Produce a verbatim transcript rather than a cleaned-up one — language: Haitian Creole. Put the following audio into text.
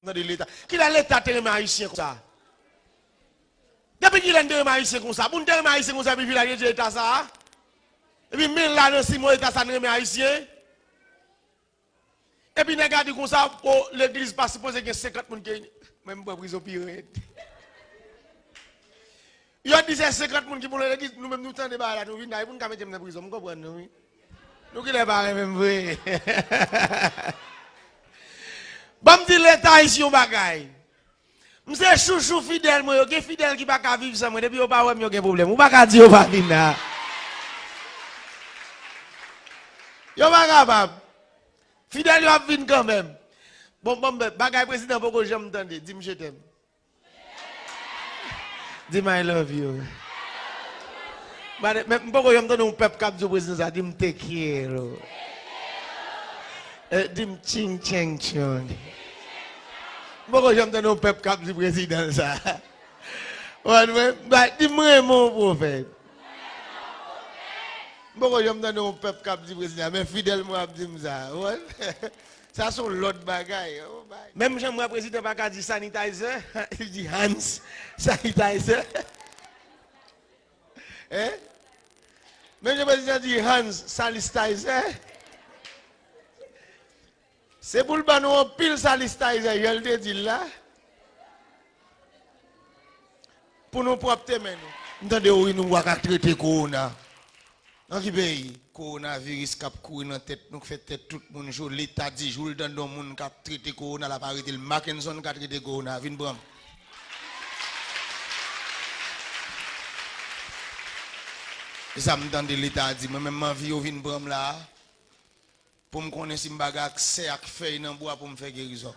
tande Leta. Kilè Leta te renmen Ayisyen konsa? Depi kilè n te renmen Ayisyen konsa? Pou n te renmen Ayisyen konsa, epi vilaj de Dye Eta sa a? Epi men la nan sis mwa Eta sa n renmen Ayisyen? Epi nèg la di konsa, o, legliz pa sipoze gen senkant moun ki. Mwen, m pran prizon pi rèd. Yo di se senkant moun ki pou nan legliz, nou menm nou tande bagay la, nou vin la, e pou n ka mete m nan prizon, m konprann nou, wi. Nou genlè pa renmen m vre. Ban m di Leta Ayisyen yon bagay. M se chouchou fidèl mwen, yo gen fidèl ki pa ka viv san mwen, depi yo pa wè m, yo gen pwoblèm. Ou pa ka di yo pa vin la. Yo pa kapab. Fidèl yo ap vin kanmenm. Bon, bon, bagay prezidan poko janm tande, di m je t'aime. Di m I love you. Mwen, m poko janm tande yon pèp k ap di w prezidan sa, di m te quiero. Eh, di m ching chang chong. M poko janm tande yon pèp k ap di prezidan sa. Ou konprann mwen? Ba, di m renmen w pwofèt. M poko janm tande yon pèp k ap di prezidan, men fidèl mwen ap di m sa. Ou konprann? Sa se yon lòt bagay. Oh my. Menm jan m wè prezidan pa ka di sanitizer, li di Hans sanitizer. Hein? Menm jan prezidan di Hans sanitizer. Se pou l ban nou anpil sanitizer, jan l te di l la. Pou nou pwòpte men nou. M tande wi nou pa ka trete kowona. Nan ki peyi? Kowonaviris k ap kouri nan tèt nou, k fè tèt tout moun cho. Leta di jou l tande yon moun k ap trete kowona, l ap arete l. Mackenson ka trete kowona. Vin pran m. E sa m tande Leta di. Mwen menm, m anvi yo vin pran m la a. Pou m konnen si m pa gen aksè ak fèy nan bwa pou m fè gerizon.